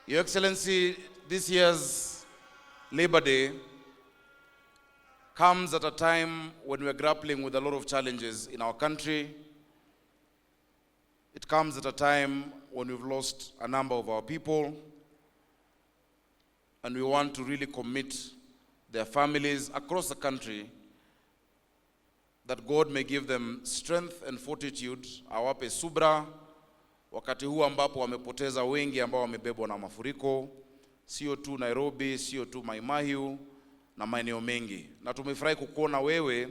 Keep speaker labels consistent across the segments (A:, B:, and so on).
A: Your Excellency, this year's Labor Day comes at a time when we are grappling with a lot of challenges in our country. It comes at a time when we've lost a number of our people, and we want to really commit their families across the country that God may give them strength and fortitude, awape subra wakati huu ambapo wamepoteza wengi ambao wamebebwa na mafuriko, sio tu Nairobi, sio tu Mai Mahiu na maeneo mengi. Na tumefurahi kukuona wewe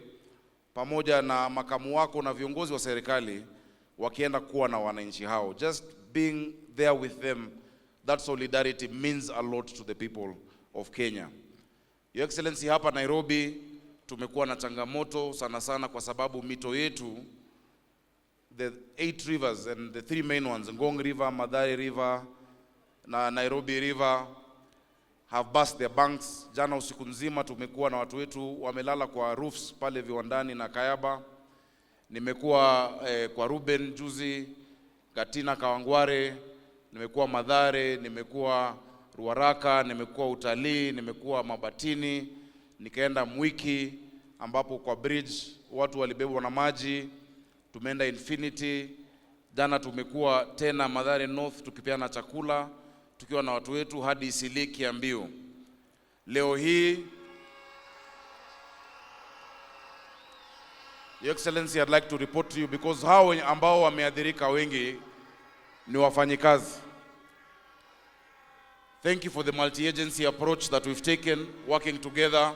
A: pamoja na makamu wako na viongozi wa serikali wakienda kuwa na wananchi hao. Just being there with them, that solidarity means a lot to the people of Kenya. Your Excellency, hapa Nairobi tumekuwa na changamoto sana sana kwa sababu mito yetu, the eight rivers and the three main ones, Ngong River, Mathare River na Nairobi River, have burst their banks. Jana usiku nzima tumekuwa na watu wetu wamelala kwa roofs pale Viwandani na Kayaba. Nimekuwa kwa Ruben juzi, Gatina Kawangware, nimekuwa Mathare, nimekuwa Ruaraka, nimekuwa Utalii, nimekuwa Mabatini, nikaenda Mwiki ambapo kwa bridge watu walibebwa na maji. Tumeenda Infinity jana, tumekuwa tena Mathare North tukipeana chakula tukiwa na watu wetu hadi Eastleigh Kiambiu. Leo hii, Your Excellency, I'd like to report to you because hao ambao wameathirika wengi ni wafanyikazi. Thank you for the multi-agency approach that we've taken, working together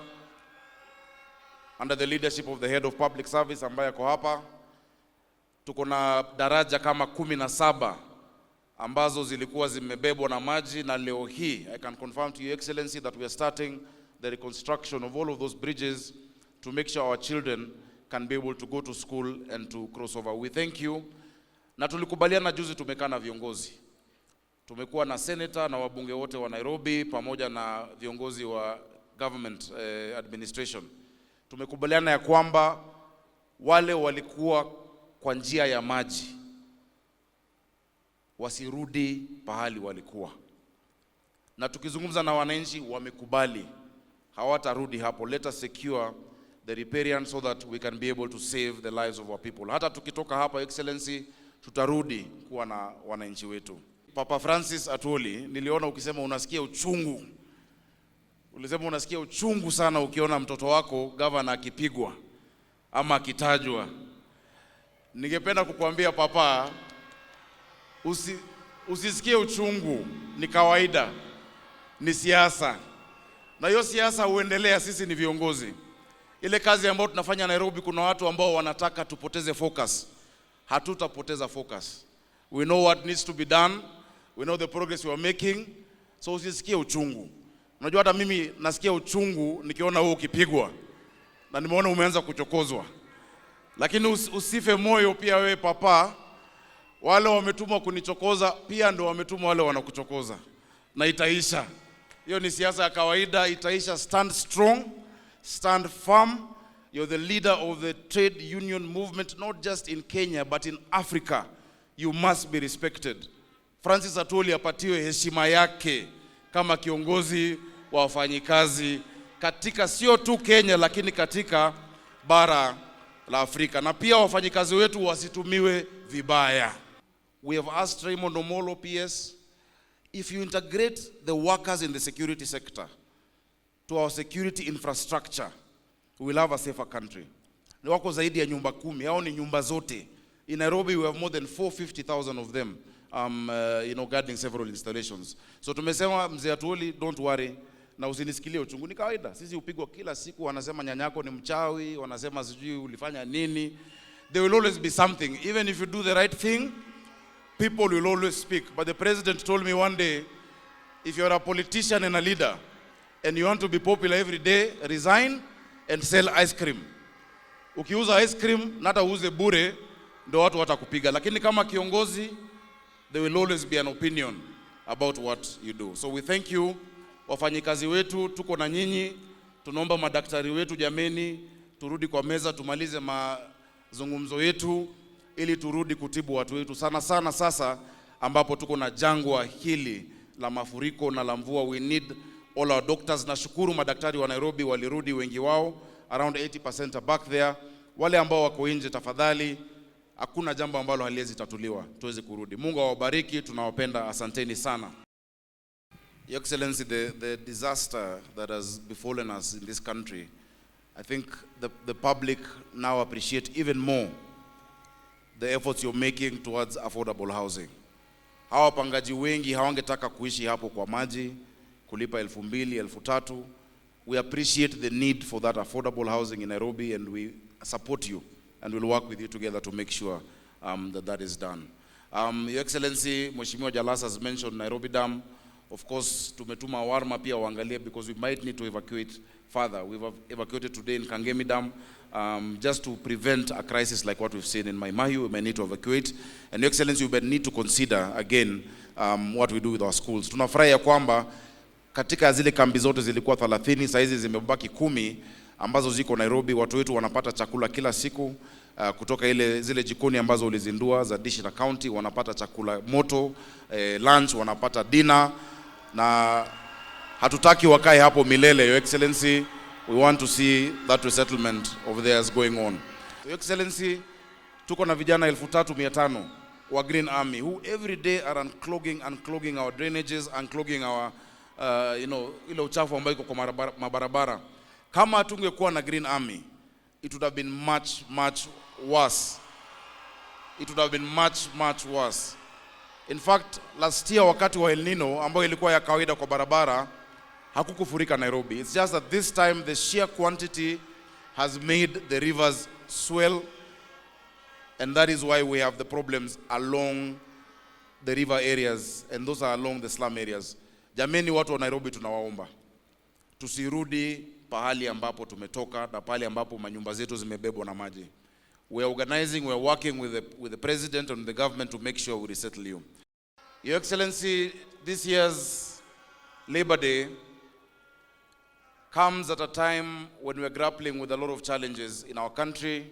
A: under the leadership of the head of public service ambaye ako hapa. Tuko na daraja kama 17 ambazo zilikuwa zimebebwa na maji, na leo hii I can confirm to Your Excellency that we are starting the reconstruction of all of those bridges to make sure our children can be able to go to school and to cross over. We thank you. Na tulikubaliana juzi, tumekaa na viongozi, tumekuwa na senator na wabunge wote wa Nairobi pamoja na viongozi wa government administration. Tumekubaliana ya kwamba wale walikuwa kwa njia ya maji wasirudi pahali walikuwa, na tukizungumza na wananchi wamekubali hawatarudi hapo. Let us secure the riparian so that we can be able to save the lives of our people. Hata tukitoka hapa, Excellency, tutarudi kuwa na wananchi wetu. Papa Francis Atwoli, niliona ukisema unasikia uchungu, ulisema unasikia uchungu sana ukiona mtoto wako gavana akipigwa ama akitajwa. Ningependa kukuambia Papa, usisikie uchungu, ni kawaida, ni siasa, na hiyo siasa huendelea. Sisi ni viongozi. Ile kazi ambayo tunafanya Nairobi, kuna watu ambao wanataka tupoteze focus. Hatutapoteza focus. We know what needs to be done. We know the progress we are making. So usisikie uchungu. Unajua hata mimi nasikia uchungu nikiona wewe ukipigwa na nimeona umeanza kuchokozwa, lakini usife moyo pia wewe Papa. Wale wametumwa kunichokoza pia ndio wametumwa wale wanakuchokoza, na itaisha. Hiyo ni siasa ya kawaida, itaisha. Stand strong, stand firm. You're the leader of the trade union movement, not just in Kenya but in Africa. You must be respected. Francis Atwoli apatiwe heshima yake kama kiongozi wa wafanyikazi katika sio tu Kenya lakini katika bara la Afrika, na pia wafanyikazi wetu wasitumiwe vibaya. We have asked Raymond Omolo, PS, if you integrate the workers in the security sector to our security infrastructure, we will have a safer country. Ni wako zaidi ya nyumba 10, hao ni nyumba zote. In Nairobi we have more than 450,000 of them guarding several installations. So tumesema mzee Atwoli, don't worry na usinisikilie uchungu, ni kawaida. Sisi hupigwa kila siku, wanasema nyanyako ni mchawi, wanasema sijui ulifanya nini. There will always be something. Even if you do the right thing, people will always speak. But the president told me one day, if you're a politician and a leader and you want to be popular every day, resign and sell ice cream. Ukiuza ice cream na hata uuze bure, ndio watu watakupiga. Lakini kama kiongozi, there will always be an opinion about what you do. So we thank you. Wafanyikazi wetu, tuko na nyinyi. Tunaomba madaktari wetu, jameni, turudi kwa meza tumalize mazungumzo yetu ili turudi kutibu watu wetu, sana sana sasa ambapo tuko na jangwa hili la mafuriko na la mvua. We need all our doctors. Nashukuru madaktari wa Nairobi walirudi wengi wao, around 80% are back there. Wale ambao wako nje, tafadhali, hakuna jambo ambalo haliwezi tatuliwa, tuweze kurudi. Mungu awabariki, tunawapenda, asanteni sana. Your Excellency, the disaster that has befallen us in this country, I think the public now appreciate even more the efforts you're making towards affordable housing. Hawa wapangaji wengi hawangetaka kuishi hapo kwa maji, kulipa 2,000, 3,000. We appreciate the need for that affordable housing in Nairobi, and we support you and will work with you together to make sure that that is done. Your Excellency, Mheshimiwa Jalas has mentioned Nairobi Dam. Of course, tumetuma Warma pia waangalie because we might need to evacuate further. We've evacuated today in Kangemi Dam just to prevent a crisis like what we've seen in Mai Mahiu. We may need to evacuate. And Your Excellency, we may need to consider again what we do with our schools. Tunafurahi ya kwamba katika zile kambi zote zilikuwa 30, saa hizi zimebaki 10 ambazo ziko Nairobi. Watu wetu wanapata chakula kila siku kutoka ile zile jikoni ambazo ulizindua za Dishi la County, wanapata chakula moto, lunch, wanapata dinner, na hatutaki wakae hapo milele. Your Excellency, we want to see that resettlement of theirs going on. Your Excellency, tuko na vijana 3,500 wa Green Army who every day are unclogging our drainages, unclogging our ile uchafu ambayo iko kwa mabarabara. Kama hatungekuwa na Green Army, it would have been much, much worse. It would have been much, much worse. In fact, last year wakati wa El Nino ambayo ilikuwa ya kawaida kwa barabara, hakukufurika Nairobi. It's just that this time the sheer quantity has made the rivers swell, and that is why we have the problems along the river areas, and those are along the slum areas. Jameni, watu wa Nairobi, tunawaomba tusirudi pahali ambapo tumetoka na pahali ambapo manyumba zetu zimebebwa na maji. We are organizing, we are working with the president and the government to make sure we resettle you. Your Excellency, this year's Labor Day comes at a time when we are grappling with a lot of challenges in our country.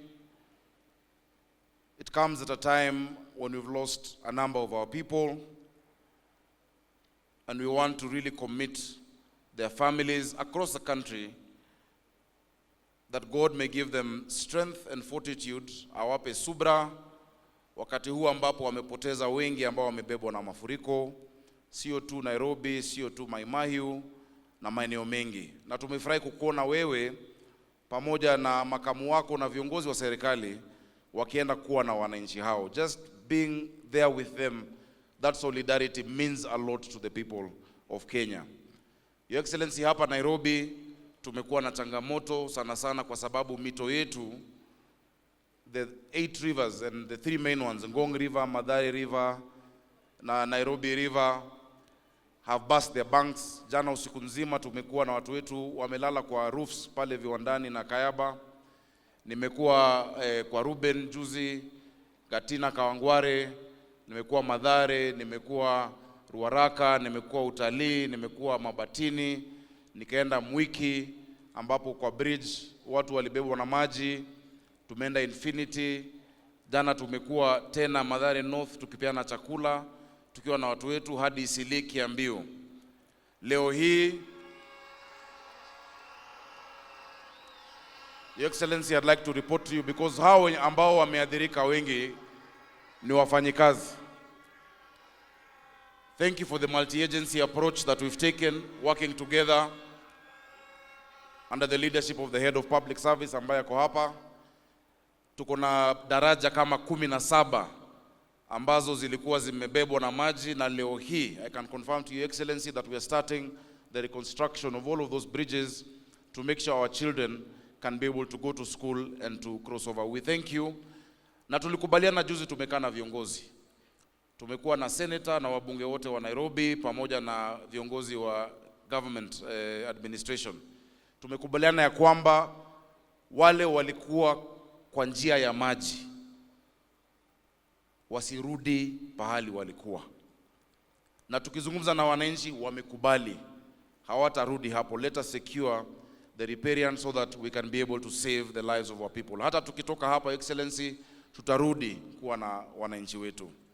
A: It comes at a time when we've lost a number of our people, and we want to really commit their families across the country that God may give them strength and fortitude, awape subra wakati huu ambapo wamepoteza wengi ambao wamebebwa na mafuriko, sio tu Nairobi, sio tu Mai Mahiu na maeneo mengi. Na tumefurahi kukuona wewe pamoja na makamu wako na viongozi wa serikali wakienda kuwa na wananchi hao. Just being there with them, that solidarity means a lot to the people of Kenya. Your Excellency, hapa Nairobi tumekuwa na changamoto sana sana kwa sababu mito yetu, the eight rivers and the three main ones, Ngong River, Mathare River na Nairobi River, have burst their banks. Jana usiku nzima tumekuwa na watu wetu wamelala kwa roofs pale Viwandani na Kayaba. Nimekuwa kwa Ruben juzi, Gatina Kawangware, nimekuwa Mathare, nimekuwa Ruaraka, nimekuwa Utalii, nimekuwa Mabatini, nikaenda Mwiki ambapo kwa bridge watu walibebwa na maji. Tumeenda Infinity jana, tumekuwa tena Mathare North tukipeana chakula tukiwa na watu wetu hadi Eastleigh Kiambiu. Leo hii, Your Excellency, I'd like to report to you because hao ambao wameathirika wengi ni wafanyikazi. Thank you for the multi-agency approach that we've taken, working together under the leadership of the head of public service ambaye ako hapa. Tuko na daraja kama 17 ambazo zilikuwa zimebebwa na maji, na leo hii I can confirm to Your Excellency that we are starting the reconstruction of all of those bridges to make sure our children can be able to go to school and to cross over. We thank you. Na tulikubaliana juzi, tumekaa na viongozi, tumekuwa na senator na wabunge wote wa Nairobi pamoja na viongozi wa government administration. Tumekubaliana ya kwamba wale walikuwa kwa njia ya maji wasirudi pahali walikuwa, na tukizungumza na wananchi wamekubali hawatarudi hapo. Let us secure the riparian so that we can be able to save the lives of our people. Hata tukitoka hapa, Excellency, tutarudi kuwa na wananchi wetu.